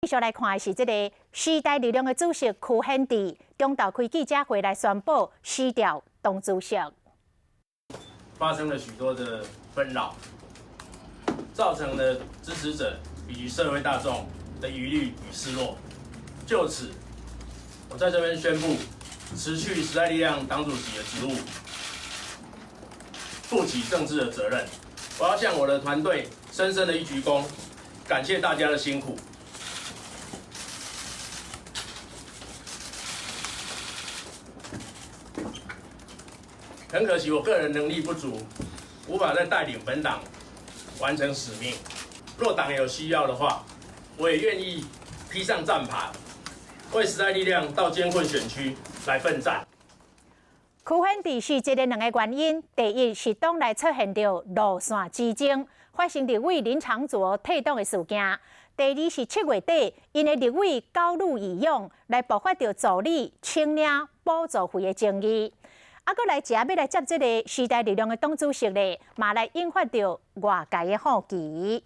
繼續來看的是這个時代力量的主席柯顯智，中晝開記者會來宣布辭掉黨主席。發生了許多的紛擾，造成了支持者以及社會大眾的疑慮與失落。就此，我在這邊宣布辭去時代力量黨主席的職務，負起政治的責任。我要向我的團隊深深的一鞠躬，感謝大家的辛苦。很可惜，我個人能力不足，無法再帶領本黨完成使命。若黨有需要的話，我也願意披上戰袍，為時代力量到艱困選區來奮戰。柯顯智辭職的兩个原因，第一是黨內出現著路線之爭，發生立委林昶佐退黨的事件；第二是7月底，𪜶的立委高路以勇來爆發著助理請領補助費的爭議。啊，閣來這欲來接這个時代力量的黨主席咧，嘛來引發著外界的好奇。